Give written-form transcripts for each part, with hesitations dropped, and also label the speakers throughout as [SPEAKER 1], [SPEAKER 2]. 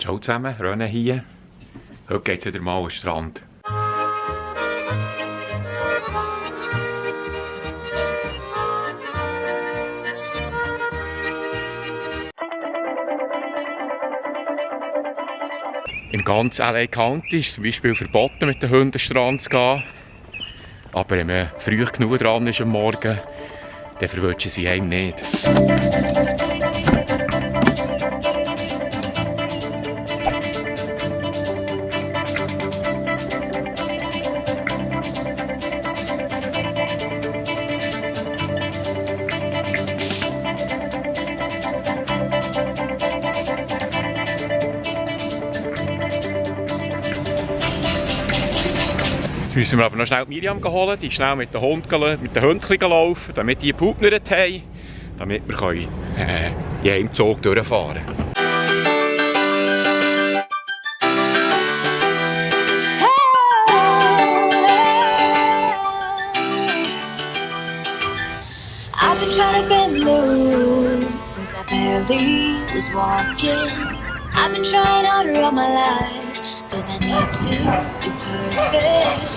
[SPEAKER 1] Ciao zusammen, René hier. Heute geht es wieder mal an den Strand. In ganz LA County ist es zum Beispiel verboten, mit den Hunden an den Strand zu gehen. Aber wenn man früh genug dran ist am Morgen, dann verwünschen sie einem nicht. Jetzt müssen wir aber noch schnell Miriam holen, die schnell mit den Hunden laufen, damit die Pup nicht haben, damit wir in jedem Zug durchfahren können.
[SPEAKER 2] I've been trying to bend the rules since I barely was walking. I've been trying harder all my life, cause I need to be perfect.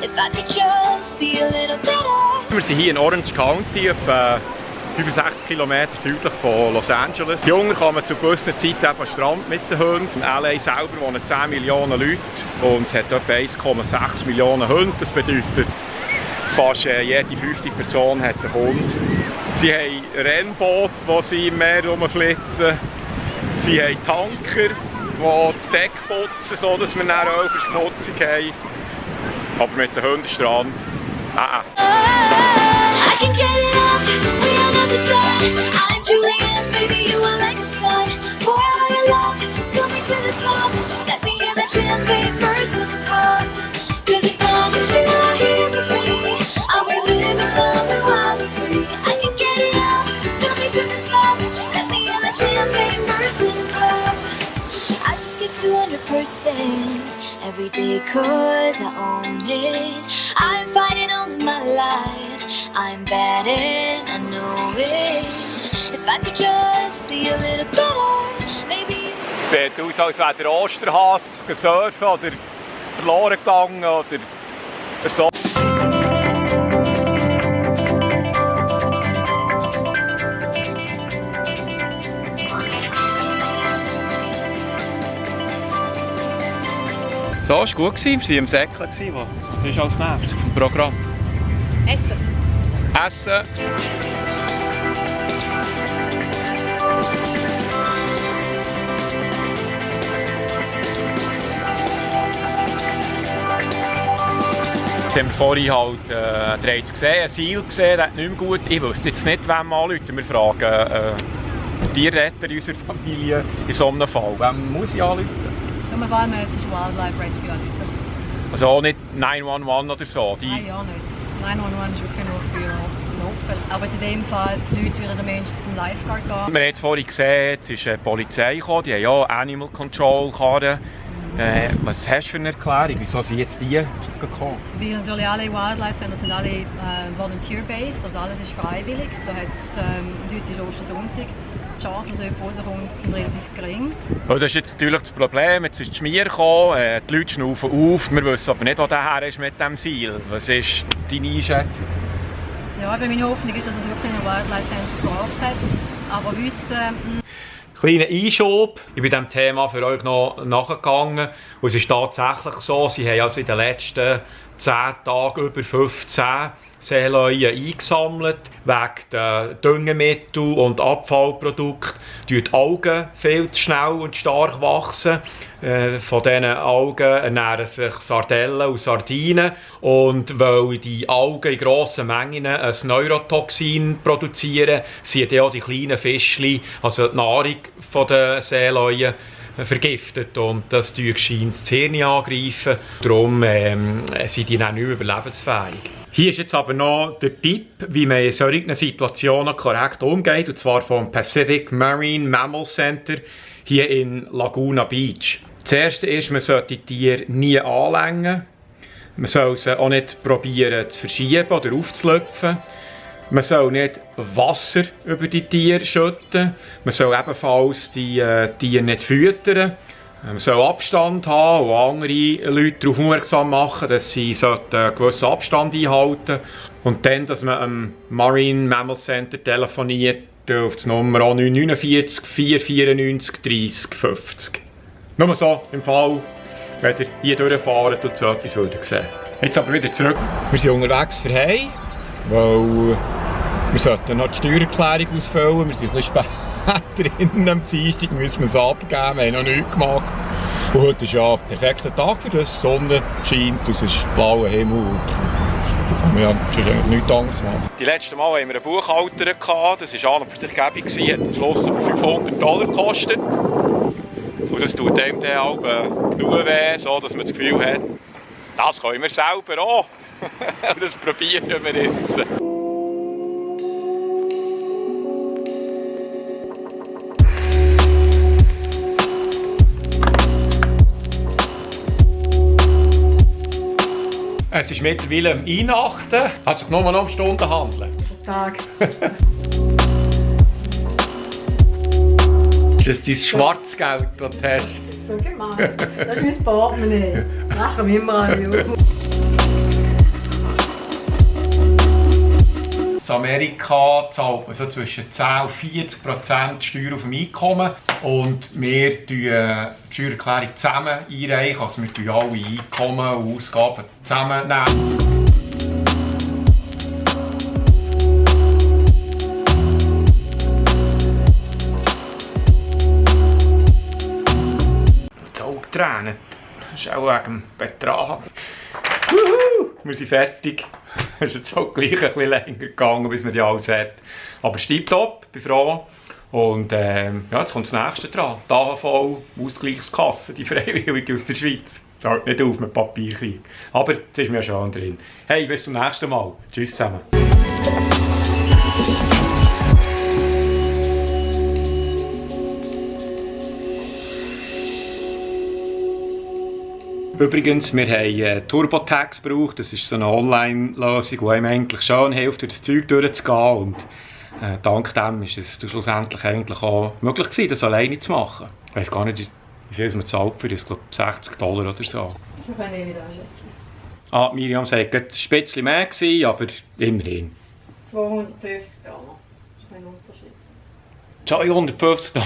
[SPEAKER 2] If I could just be a little better.
[SPEAKER 1] Wir sind hier in Orange County, etwa 65 km südlich von Los Angeles. Jünger kann man zu gewissen Zeiten am Strand mit den Hunden. In LA selber wohnen 10 Millionen Leute und es hat etwa 1,6 Millionen Hunde. Das bedeutet, fast jede 50 Person hat einen Hund. Sie haben Rennboote, wo sie im Meer rumflitzen. Sie haben Tanker, die das Deck putzen, sodass wir dann auch Verschmutzung haben. Aber mit dem Hundestrand,
[SPEAKER 2] I can get it off, we are never done. I'm Julian, baby, you are like the sun. Pour out your love, fill me to the top. Let me hear that champagne burst and pop. Cause as long as you are here with me, I will live in love and wild and free. I can get it off, fill me to the top. Let me hear that champagne burst and pop. I just give 200% every day cause I own it. I'm fighting all my life, I'm bad and I know it. If I could just be a little better, maybe.
[SPEAKER 1] Es sieht aus, als wäre der Osterhase surfen oder verloren gegangen oder so. So, es war gut. Wir waren im Säckchen. Was ist als nächstes im Programm?
[SPEAKER 3] Essen.
[SPEAKER 1] Essen. Wir haben vorhin halt ein Seil gesehen, der hat nicht mehr gut. Ich wüsste jetzt nicht, wem wir anrufen. Wir fragen den Tierretter in unserer Familie in so einem Fall. Wem muss ich anrufen?
[SPEAKER 3] In so einem Fall müssen wir Wildlife Rescue anrufen.
[SPEAKER 1] Also auch nicht 911 oder so?
[SPEAKER 3] Nein, ja nicht. 911 ist wirklich nur für Notfälle. Aber in dem Fall, die Leute würden den Menschen zum Lifeguard gehen. Wir haben jetzt vorhin gesehen, es ist die Polizei gekommen, die haben ja Animal Control Karren. Was hast du für eine Erklärung? Wieso sind jetzt die gekommen? Weil natürlich alle Wildlife Center sind alle volunteer-based, also alles ist freiwillig. Da hat es heute ist Ostersonntag. Die Chancen, dass jemand rauskommt, sind relativ gering.
[SPEAKER 1] Das ist jetzt natürlich das Problem. Jetzt ist die Schmier gekommen, die Leute schnaufen auf. Wir wissen aber nicht, wo der her ist mit dem Seil. Was ist deine Einschätzung?
[SPEAKER 3] Ja, meine Hoffnung ist, dass es wirklich ein Wildlife Center gebraucht hat. Aber wissen...
[SPEAKER 1] Kleiner Einschub. Ich bin diesem Thema für euch noch nachgegangen. Und es ist tatsächlich so, sie haben also in den letzten 10 Tagen über 15 Seeleuen eingesammelt. Wegen der Düngemittel und Abfallprodukten wachsen die Algen viel zu schnell und stark wachsen. Von diesen Algen ernähren sich Sardellen und Sardinen. Und weil die Algen in grossen Mengen ein Neurotoxin produzieren, sind auch die kleinen Fischchen, also die Nahrung der Seeleuen, vergiftet. Und das scheint das Hirn angreifen. Darum sind die dann nicht mehr überlebensfähig. Hier ist jetzt aber noch der Tipp, wie man in solchen Situationen korrekt umgeht, und zwar vom Pacific Marine Mammal Center hier in Laguna Beach. Das erste ist, man sollte die Tiere nie anlängen. Man soll sie auch nicht probieren zu verschieben oder aufzulöpfen. Man soll nicht Wasser über die Tiere schütten. Man soll ebenfalls die Tiere nicht füttern. Man soll Abstand haben und andere Leute darauf aufmerksam machen, dass sie einen gewissen Abstand einhalten sollten. Und dann, dass man am Marine Mammal Center telefoniert auf die Nummer 949 494 30 50. Nur so im Fall, wenn ihr hier durchfahrt und so etwas würdet sehen. Jetzt aber wieder zurück. Wir sind unterwegs für Heim, weil wir sollten noch die Steuererklärung ausfüllen. Wir sind ein bisschen spät drinnen am Dienstag, müssen wir es abgeben, wir haben noch nichts gemacht. Und heute ist ja ein perfekter Tag für das. Die Sonne scheint, es ist blauer Himmel. Ja, das ist eigentlich nichts anderes machen. Die letzten Mal hatten wir einen Buchhalter gehabt, das war an und für sich gäbig, hat am Schluss aber $500 gekostet. Und das tut einem dann auch genug weh, so dass man das Gefühl hat, das können wir selber auch. Das probieren wir jetzt. Es ist mittlerweile am Weihnachten. Hat sich nur noch um Stunden handeln.
[SPEAKER 3] Tag.
[SPEAKER 1] Ist das dein Schwarzgeld, das du hast?
[SPEAKER 3] So gemacht. Das ist mein Portemonnaie. Machen wir immer alle auf.
[SPEAKER 1] In Amerika zahlt man so zwischen 10 und 40% Steuer auf dem Einkommen. Und wir tun die Steuererklärung zusammen einreichen. Also wir tun alle Einkommen und Ausgaben zusammennehmen. Die Augen tränen. Das ist auch wegen dem Betrag. Wir sind fertig. Es ist jetzt auch gleich ein bisschen länger gegangen, bis man die alles hat. Aber tipptopp, bin froh. Und ja, jetzt kommt das nächste dran. Die AHV Ausgleichskasse, die Freiwillige aus der Schweiz. Schaut nicht auf mit Papierkrieg. Aber jetzt ist mir schon drin. Hey, bis zum nächsten Mal. Tschüss zusammen. Übrigens, wir haben TurboTax gebraucht. Das ist so eine Online-Lösung, die einem eigentlich schon hilft, durch das Zeug durchzugehen. Und dank dem ist es schlussendlich eigentlich auch möglich gewesen, das alleine zu machen. Ich weiß gar nicht, wie viel man zahlt für das. Ich glaube $60 oder so.
[SPEAKER 3] Das kann ich nicht einschätzen.
[SPEAKER 1] Ah, Miriam sagt, es war ein bisschen mehr gewesen, aber immerhin.
[SPEAKER 3] $250. Das ist kein Unterschied.
[SPEAKER 1] $250?